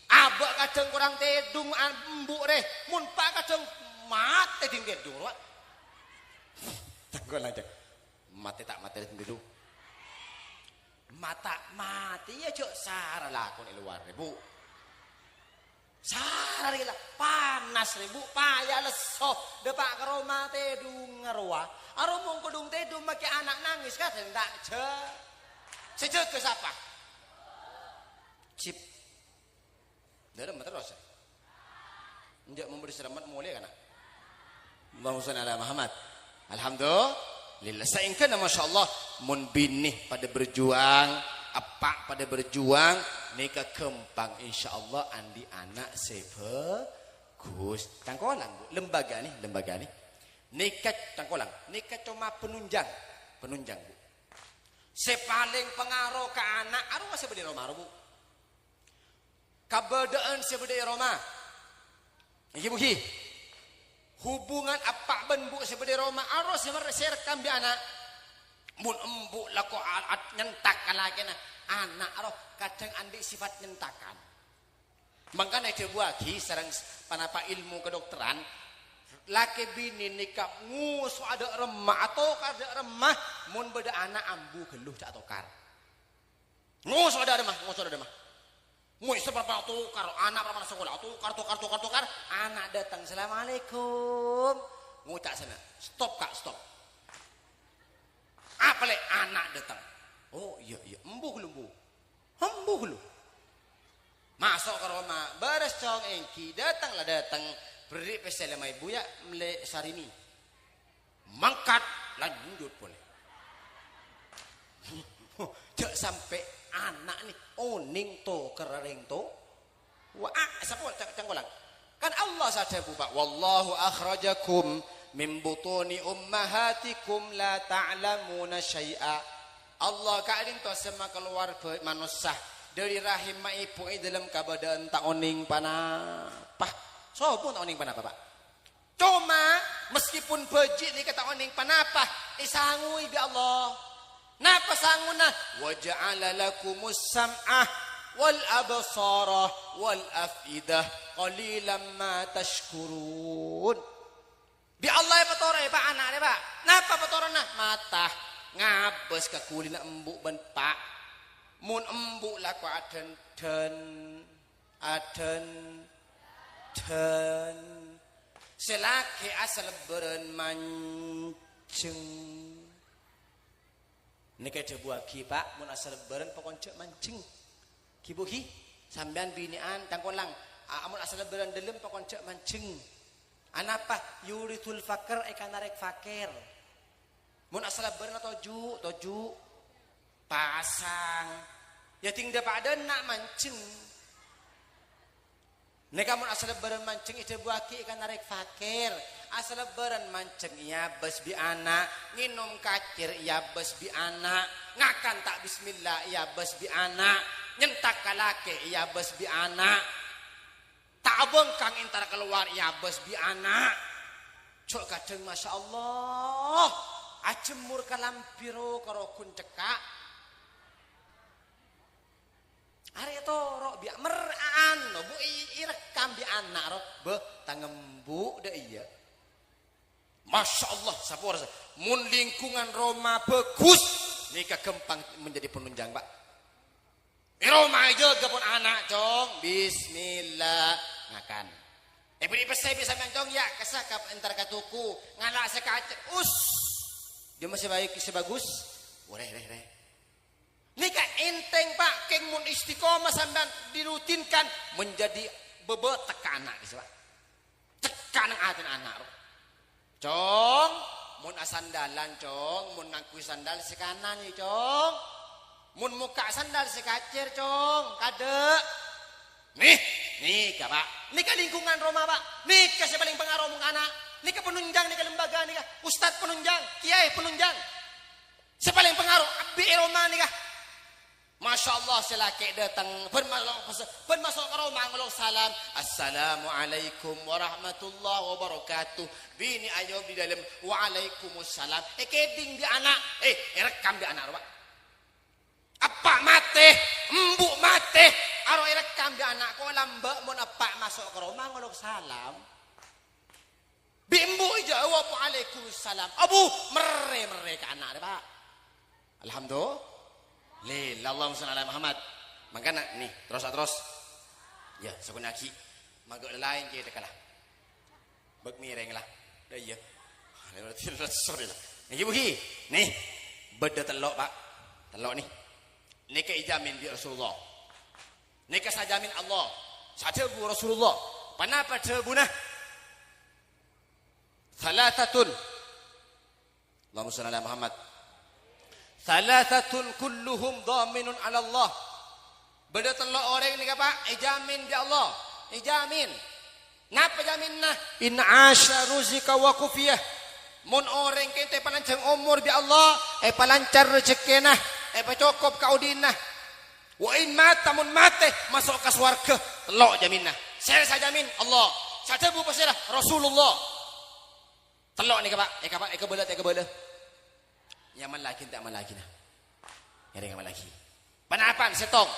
Abâ' kadhâng korang tèdung, an-, embu' rè. Mon pa' kadhâng matè ding tèdung, rowa. Tangghul aja. Matè ta' matè ding tèdung. Mata matè, ya, jhâ' sara lakon è lowar, Bu. Sara rè la panas, rè, Bu, paya lesso, dâpa' ka roma tèdungnga rowa. Aro mon kodhung tèdung makè ana' nangès, kadhâng ta' jhâ-, sè jâgâ sapa? Sip. Dâremma terros. Enjâ' memberi selamat molè kana. Allahumma shalli ala Muhammad. Alhamdulillah. Saèngghâna masyaallah, mon binè padâ berjuang, eppa' padâ berjuang, nèka ghâmpang insyaallah andi' ana' sè bhâghus. Cangkolang, Bu. Lembaga nè, lembaga nè. Nèka cangkolang, nèka coma penunjang. Penunjang, Bu. Sè palèng pangaro ka ana', arowa sè bâdâ è roma, Bu. Kabâdâ'ân sè bâdâ è roma. Èngghi, Bu, ghi? Hubungan eppa' bân embu' sè bâdâ è roma, aro sè mer-, sè èrekkam bi' ana'. Mon embu' lako a-, a-, nyentak ka lakèna, ana' ro kadhâng andi' sifat nyentakan. Mangkana èdhâbuwâghi sareng s-, panapa ilmu kedokteran, lakè binè nèka ngoso'a dâ' remma, atokar dâ' remma, mon bâdâ ana' ambu ghâllu jhâ' atokar. Ngoso'a dâ' remma, ngoso'a dâ' remma. Moy sè parpara tokar, ana' parpara sakola, tokar, tokar, tokar, tokar. Ana' dâteng, "Assalamualaikum." Ngoca' sèna, "Stop, Ka', stop." Apa, Lè'? Ana' dâteng. "Oh, iyâ, iyâ. Embu ghâllu, embu. Embu ghâllu." Maso' ka roma, "Bârâs, Cong, èngghi. Dâteng la dâteng. Bherri' pèssè lèma èbu, yâ, mellè sarimi." Mangkat, lanjut polè. Jhâ' sampè' ana' nè onèng tokarra rèng to-, wa-, a-, sapa ca-, cangkolang? Kan Allah sè adhâbu, Pak, "Wallahu akhrajakum min butuni ummahatikum la ta'lamuna syai'a." Allah ka'dinto sè makalowar bâ-, manossa dâri rahimma èbhu è dâlem kabâdâ'ân ta' onèng pa-napa. Sapa ta' onèng pa-napa, Pak? Coma, meskipun bâji' nèka ta' onèng pa-napa, èsangoè bi' Allah. Napa sangona? "Wa ja'ala lakumus sam'a wal absara wal af'idah, qalilan ma tasykurun." Bi' Allah èpatoro'è, Pak, ana' rè, Pak. Napa patoronna? Mata. Ngabâs ka ghulina embu' bân eppa'. Mon embu' lako adhândhân, adhân-, dhân. Sè lakè asalebbhârân manjheng. Nèka èdhâbuwâghi, Pak, mon asalebbhârân pokon jhâ' manjheng. Ghi, Bu, ghi? Sampèyan binè'an, cangkolang. A-, mon asalebbhârân dâlem pokon jhâ' manjheng. Anapa? Yuridul fakr, èkanarèk fakèr. Mon asalebbhârân toju', toju'. Pasang. Yâ, ding dâpa' dâ' enna' manjheng. Nèka mon asalebbhârân manjheng èdhâbuwâghi èkanarèk fakèr. Asalebbhârân manjheng èabâs bi' ana', ngènom kacèr èabâs bi' ana', ngakan ta' bismillah èabâs bi' ana', nyentak ka lakè èabâs bi' ana'. Ta' abângkang èntar kalowar èabâs bi' ana'. Jhâ' kadhâng, masyaallah, Ajemmor kalambhi ro karo ghun cekka'. Arè toro' bi' mer'aan, no, bu, i-, èrekkam bi' ana' ro. Bâh, tang embu' dâ' iyâ. Masya Allah, sapora sa-, mon lingkungan roma bagus, nèka ghâmpang menjadi penunjang, Pak. È roma èjâgâ pon ana', Cong. Bismillah. Ngakan. È, bâli pèssè bi' sampèyan, Cong, yâ, kassa' ka, entar ka toko. Ngala' sè kacèr. Us. Dia masih baik, sè bagus. Orèh, rèh, rèh. Nèka ènthèng, Pak. Kèng mon istiqomah sampèyan dirutinkan menjadi bâbâ tekka ana', kissa, Pak. Cekka' neng atèna ana' ro. Cong, mon asandalan, Cong, mon ngangghuy sandal sè kanan, yâ, Cong. Mon mokka' sandal sè kacèr, Cong, kadâ'. Nih, nèka, Pak. Nèka lingkungan roma, Pak. Nèka sè palèng pangaro mon ana'. Nèka penunjang, nèka lembaga, nèka ustad penunjang, kiai penunjang. Sè palèng pangaro, abbi è roma nèka. Masya Allah, sè lakè' dâteng, bân malo-, bân maso' ka roma ngolok salam, "Assalamualaikum warahmatullahi wabarakatuh." Binè ajâwâb è dâlem, "Waalaikumsalam." Èkèdhing bi' ana', eh, èrekkam bi' ana' ro, Pak. Eppa' matè, embu' matè, aro èrekkam bi' ana', ko' lambâ' mon eppa' maso' ka roma ngolok salam. Bi' embu' èjâwâb, "Waalaikumsalam." Abu, merrè-merrè ka ana' rè, Pak. Alhamdulillah, Allahumma shalli ala Muhammad. Mangkana, nih, terros-terros. Yâ, sakonè' aghi'. Mangga lalaèn cè' tekka la. Bâk mèrèng la. Dâ' iyâ. Sorry la. Ngghi, Bu, ghi. Nih, bâdâ tello', Pak. Tello' nih. Nèka èjhâmin bi' Rasulullah. Nèka sè ajhâmin Allah. Sè adhâbu Rasulullah. Ponapa dhâbuna? Thalathatun. Allahumma shalli ala Muhammad. Thalathatun kulluhum dhaminun ala Allah. Bâdâ tello' orèng nèka, Pak, èjhâmin bi' Allah. Èjhâmin. Napa jhâminna? In asya ruziqa wa kufiya. Mon orèng kènto èpalanjhâng omor bi' Allah, èpalancar rejekkèna, èpacokop kaodi'na. Wa in mata, mon matè, maso' ka sowarghâ. Tello' jhâminna. Sè ajhâmin Allah. Sè adhâbu pasèra? Rasulullah. Tello' nèka, Pak. Èka-, Pak, èkabâlâ, èkabâlâ. Nyamallaghi, ta' mallaghi, nah. Ngèrèng mallaghi. Ponapa'an sèttong?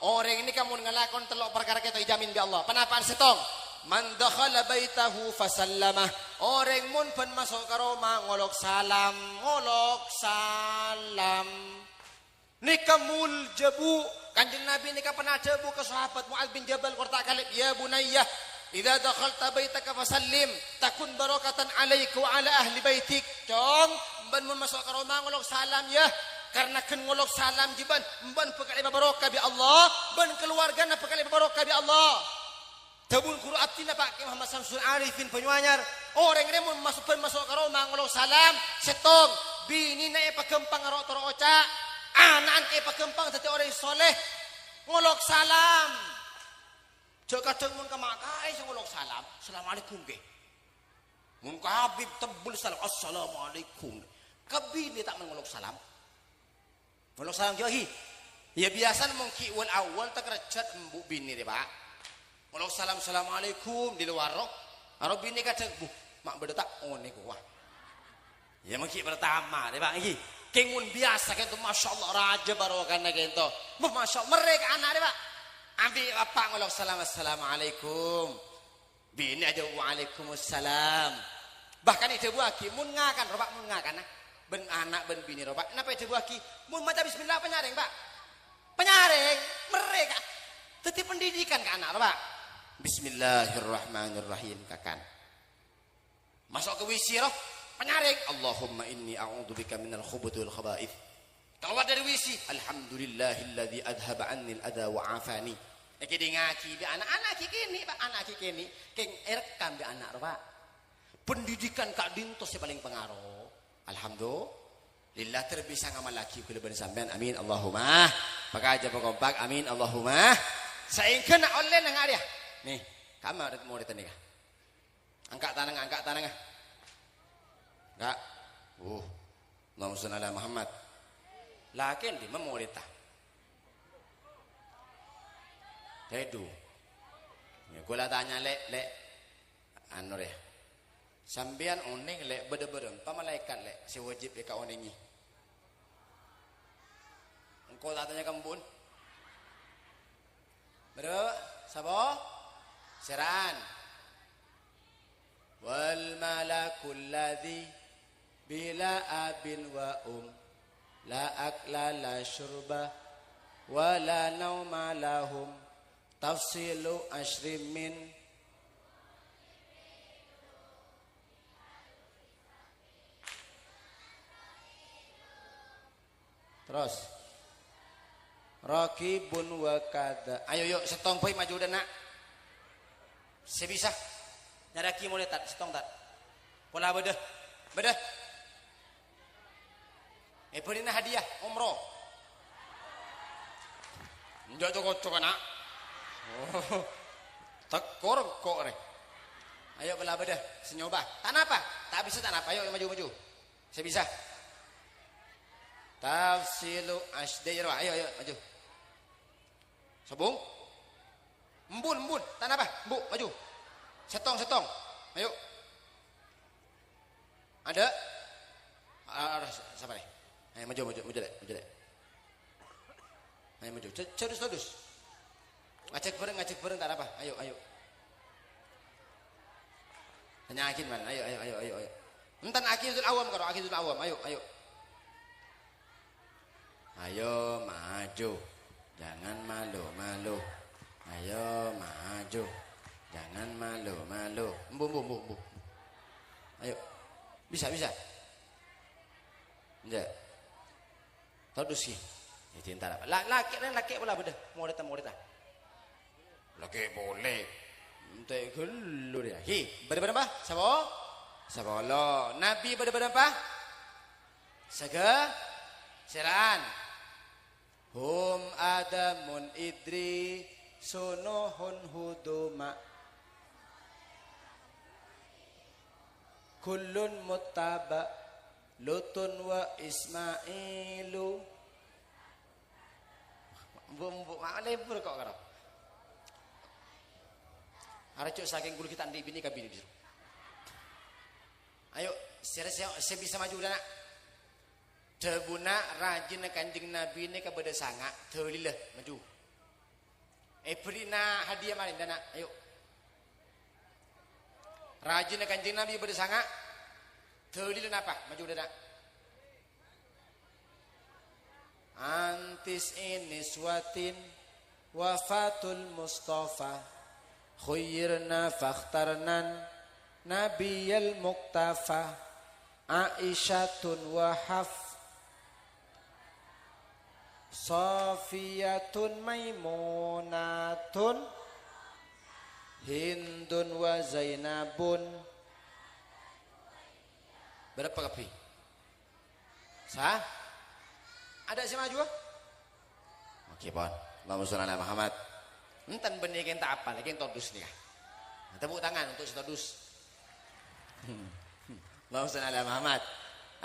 Orèng nèka mon ngalakon tello' parkara kènto èjhâmin bi' Allah. Ponapa'an sèttong? Man dakhala baitahu fasallama. Orèng mon bân maso' ka roma ngolok salam, ngolok salam. Nèka moljâ, Bu. Kanjeng Nabi nèka pernah adhâbu ka sahabat Mu'adz bin Jabal, korta kalèp, "Ya bunayya, idza dakhalta baitaka fasallim, takun barakatan 'alaika wa 'ala ahli baitik." Cong, bân mon maso' ka roma ngolok salam, yâ. Karna ghân ngolok salam jhâ' bân, bân bhâkal èpabaroka bi' Allah, bân kalowarghâna bhâkal èpabaroka bi' Allah. Dhâbuna ghuru abdhina, Pak Kiai Muhammad Samsul Arifin Banyuanyar, orèng rèya mon maso-, bân maso' ka roma ngolok salam, sèttong, binèna èpaghâmpang ro-, toro' oca', ana'na èpaghâmpang dhâddhi orèng soleh, ngolok salam. Jhâ' kadhâng mon ka ma' kaè sè ngolok salam, "Assalamualaikum, Kè." Mon ka Habib tebbel salam, "Assalamualaikum." Ka binè ta' men ngolok salam. Ngolok salam ghi, ghi. Yâ, biyasana mon ghi' wal-awwal takerjhât embu' binè rè, Pak. Ngolok salam, "Assalamualaikum," di lowar ro. Aro binè kadhâng, "Bu, ma' bâdâ ta' onèng kowa?" Yâ, mon ghi' pertama rè, Pak, ghi. Kèng mon biyasa kènto, masyaallah, rajâ barokana kènto. Bu, masyaallah, merrè ka ana' rè, Pak. Abi' bapa' ngolok salam, "Assalamualaikum." Binè ajâwâb, "Waalaikumsalam." Bahkan èdhâbuwâghi, mon ngakan, ro, Pak, mon ngakan, ah, bân ana' bân binè, ro, Pak, napa èdhâbuwâghi? Mon maca bismillah, panyarèng, Pak. Panyarèng, merrè, Ka'. Dhâddhi pendidikan ka ana', ro, Pak. Bismillahirrahmanirrahim, kakan. Maso' ka W C, ro, panyarèng, "Allahumma inni a'udzubika minal khubuthi wal khaba'its." Kalowar dâri W C, "Alhamdulillahilladzi adzhaba 'annil adza wa 'afani." Èkèdingngaghi bi' ana', ana' ghi' kènè', Pak, ana' ghi' kènè'. Kèng èrekkam bi' ana', ro, Pak. Pendidikan ka'dinto sè palèng pangaro. Alhamdulillah, ter bisa ngamallaghi kaulâ bân sampèyan. Amin, Allahumma. Pakajâ pakompak. Amin, Allahumma. Saèngghâna ollè neng arèya. Nè, kamma rit-morèdhân nèka. Angka' tanangnga, angka' tanangnga. Angka'. Uh. Allahumma shalli ala Muhammad. Lakèn dimma morèdhâ? Tèdung. Yâ, kaulâ tanya, Lè', Lè'. Anu rè. Sampèyan onèng, Lè', bâdâ bârâmpa malaèkat, Lè', sè wajib èkaonèngè? Engko' ta' atanya'a ka embu'en. Bâdâ, sapa? Sèra'an. "Wal malakul ladzi bila abin wa um, la akla la syurba, wa la nauma lahum, tafsilu asyrim min." Terros. Raqibun wa kadza. Ayo, yo', sèttong bhâi maju dâ' enna'. Sè bisa. Nyarèaghi molè, Tad, sèttong, Tad. Pola bâdâ. Bâdâ. Èbârri'na hadiah umroh. Enjâ' co-koco, na'. Oh. Tèkor engko' rè. Ayo, pola bâdâ. Sè nyoba. Ta' napa? Ta' bisa ta' napa. Ayo, maju, maju. Sè bisa. Tafsilu asy-, dâ'iyâ rowa. Ayo, ayo, maju. Sobung. Embu'en, embu'en. Ta' napa? Embu', maju. Sèttong, sèttong. Ayo. Adâ'? Ah, ah, sa-, sabar, è. Ayo, maju, maju, maju, Lè', maju, Lè'. Ayo, maju. Jâ-, jârus todus. Ngajhâk bhâreng, ngajhâk bhâreng, ta' napa. Ayo, ayo. Tanya'aghi, man. Ayo, ayo, ayo, ayo, ayo. Enten akhidatul awam, karo akhidatul awam. Ayo, ayo. Ayo, maju. Jangan malu-malu. Ayo, maju. Jangan malu-malu. Embu, embu, embu, embu. Ayo. Bisa, bisa. Enjâ'. Todus, ghi. Jadi, entar apa? La-, lakè', lakè' pola bâdâ. Molè ta', molè ta'. Lakè' polè. Ente' ghâllu rèya. Hi, bâdâ bârâmpa? Sapa? Sapolo. Nabi bâdâ bârâmpa? Saghâ-, sèra'an. Hum Adamun Idrisu Nuhun Huduma. Kullun muttaba Lutun wa Ismailu. Embu'-embu' ma' lebur kok karo. Arè jhâ' sakèng kulâ ghi' ta' andi' binè ka binè dhisru. Ayo, sèra sè, sè bisa maju dâ' enna'. Dhâbuna rajina Kanjeng Nabi nèka bâdâ sanga', dalilla, maju. Èbârri'na hadiah marèn dâ' enna', ayo. Rajina Kanjeng Nabi bâdâ sanga'. Dalilla napa? Maju dâ' enna'. An tis'i niswatin wafatul Mustafa, khuyyirna fakhtarnan nabiyal muktafa. Aisyatun wa Haf-, Safiyatun Maimunatun Hindun wa Zainabun. Bârâmpa kabbhi? Sa? Adâ' sè maju? Oke, pon. Allahumma shalli ala Muhammad. Enten bânnè kèng ta' apal, kèng todus nèka. Tepuk tangan untuk si todus. Allahumma shalli ala Muhammad.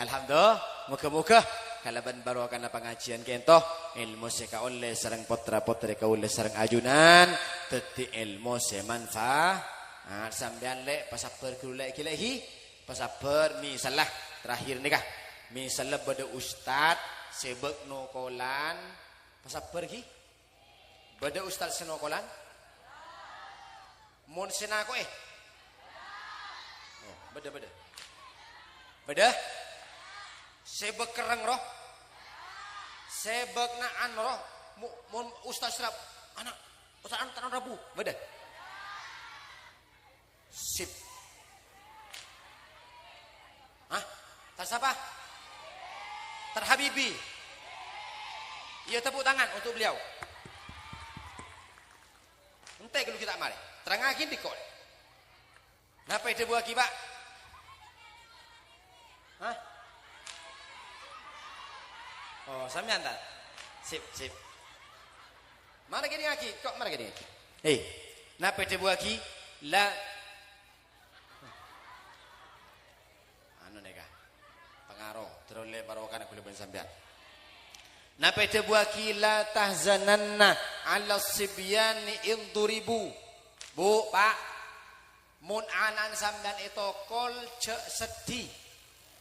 Alhamdulillah, moga-moga kalabân barokana pangajiyân kènto, èlmo sè kaollè sareng potra-potri kaulâ sareng ajunan, dhâddhi èlmo sè manfa-, ah, sampèyan, Lè', pasabbhâr ghâllu, Lè', ghi, Lè', ghi. Pasabbhâr, misalla, terakhir nèka. Misalla bâdâ ustad sè bâk nokolan, pasabbhâr, ghi. Bâdâ ustad sè nokolan? Mon sè nako'è? Oh, bâdâ, bâdâ. Bâdâ? Sè bâk kerrèng roh? Sè bâk na'an roh? Mo-, mon ustad sèrap, ana', ustad an-, ta' rabu? Bâdâ? Sip. Hah? Tar sapa? Tar Habibi. Iya, tepuk tangan untuk beliau. Ente' ghâllu ghi' ta' marè. Terrangaghi dhiko'. Napa èdhâbuwâghi, Pak? Hah? Oh, sampèyan ta? Sip, sip. Mara kènèngaghi, kok mara kènèngaghi. Hei, napa èdhâbuwâghi? La, anu nèka, pangaro, terro lè' barokana kaulâ bân sampèyan. Napa èdhâbuwâghi, "La tahzananna 'ala sibyani in duribu." Bu, Pak, Mon ana'na sampèyan ètokol, jhâ' seddhi.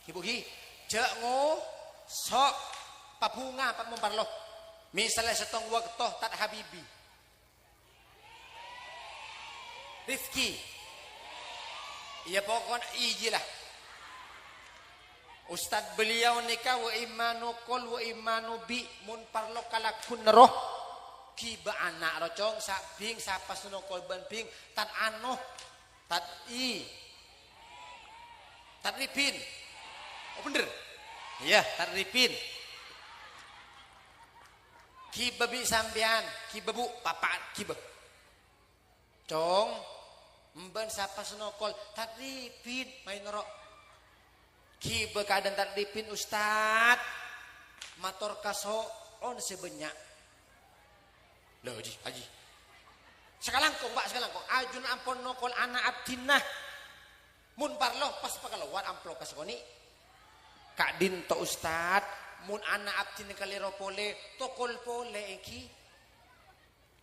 Ghi, Bu, ghi. Jhâ' ngoso'. Pabhunga, pa-, mon parlo. Misalla sèttong bâkto, Tad Habibi. Rifki. Iyâ, pokokna iyâ la. Ustad beliau nèka wa imma nokol, wa imma nobi, mon parlo kalagghu nerro. Ghibâ ana' ro, Cong, sa-, Bing, sapa sè nokol bân Bing, Tad Ano. Tad i. Tad Ribin. Oh, bhender. Iyâ, Tad Ribin. Ghibâ bi' sampèyan, ghibâ bu, papa, ghibâ. Cong, embân sapa sè nokol? Tad Ribin, maèn ro. Ghibâ kaadâ'ân Tad Ribin, Ustad. Mator kaso'on sè bânnya'. Lho, Haji, Haji. Sakalangkong, Pa', sakalangkong. Ajunan ampon nokol ana' abdhina. Mon parlo, pas pakalowar amploppa sakonè'. Ka'dinto, Ustad, mon ana' abdhina kalèro polè, tokol polè, ènggi.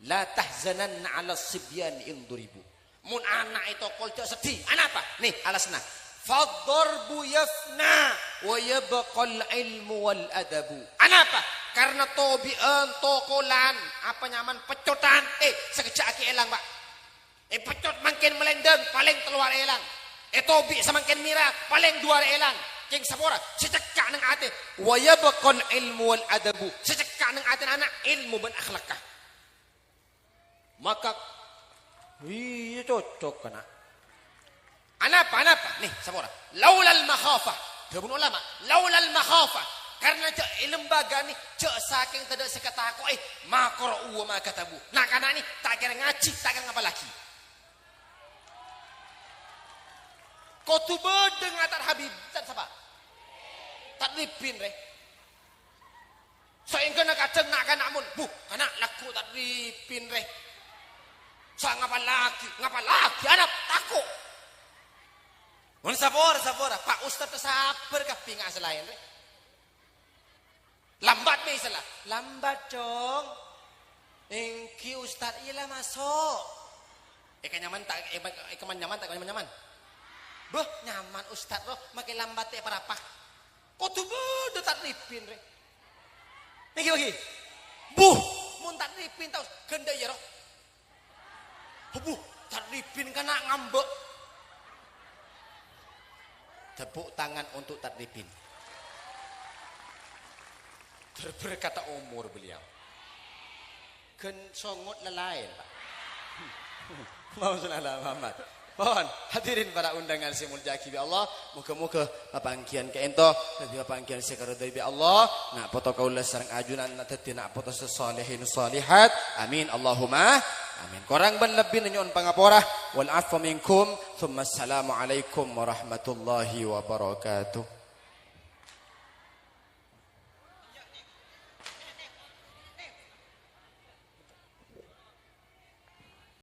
"La tahzananna 'alas sibyani in duribu." Mon ana' ètokol, jhâ' seddhi. Anapa? Nè, alasanna. "Fadh-dharbu yafna wa yabqal ilmu wal adabu." Anapa? Karena tobi'ân, tokolan, apa nyamana, peccotan, eh, sakejjhâ' aghi' èlang, Pa'. Èpeccot mangkèn malèndâng, palèng tello arè èlang. Ètobi' samangkèn mèra, palèng duwâ arè èlang. Kèng sapora, sè cekka' neng atè. "Wa yabqal ilmu wal adabu." Sè cekka' neng atèna ana', ilmu bân akhlakka. Maka, iyâ, cocok, kana'. Anapa, anapa? Nè, sapora. "Laulal makhafah." Dhâbuna ulama, "Laulal makhafah." Karena jhâ' è lembâgâ nè, jhâ' sakèng tadâ' sè katako'è, ma qara'u wa ma katabu. Na'-kana' nè, ta' kèra ngajhi, ta' kèra ngapallaghi. Kodhu bâdâ ngatar Habib, Tad sapa? Tad Ribin, rè. Saèngghâna kadhâng na'-kana' mon, "Bu, kana' lagghu' Tad Ribin, rè. Sa ngapallaghi, ngapallaghi, ana' tako'." Mon sapora, sapora, Pa' Ustad ta' sabbhâr kabbhi nga' sè laèn, rè. Lambat, misalla. "Lambat, Cong." "Ènggi, Ustad, iyâ la maso'." Èkanyaman ta', èka-, èkaman nyaman ta' èkaman nyaman? Bâh, nyaman, Ustad, ro, makè lambat ta' èparapa. Kodhu bâdâ Tad Ribin, rè. Nènggi, bâgi. Buh, mon Tad Ribin tao, ghândhâ iyâ, ro. Buh, Tad Ribin kana' ngambâ'. Tepuk tangan untuk Tad Ribin. Terberkata umur beliau. Ghân songot lalaèn, Pa'. Allahumma shalli ala Muhammad. Pon, hadirin para undangan sè èmoljâ'aghi bi' Allah, moghâ-moghâ papangghiyân ka'ènto dhâddhi papangghiyân sè èkaridhoi bi' Allah, na' poto kaulâ sareng ajunan dhâddhi na' poto sè shalihin shalihat. Amin, Allahumma amin. Korang bân lebbina nyo'on pangapora. Wal afwa minkum. Tsumma assalamualaikum warahmatullahi wabarakatuh.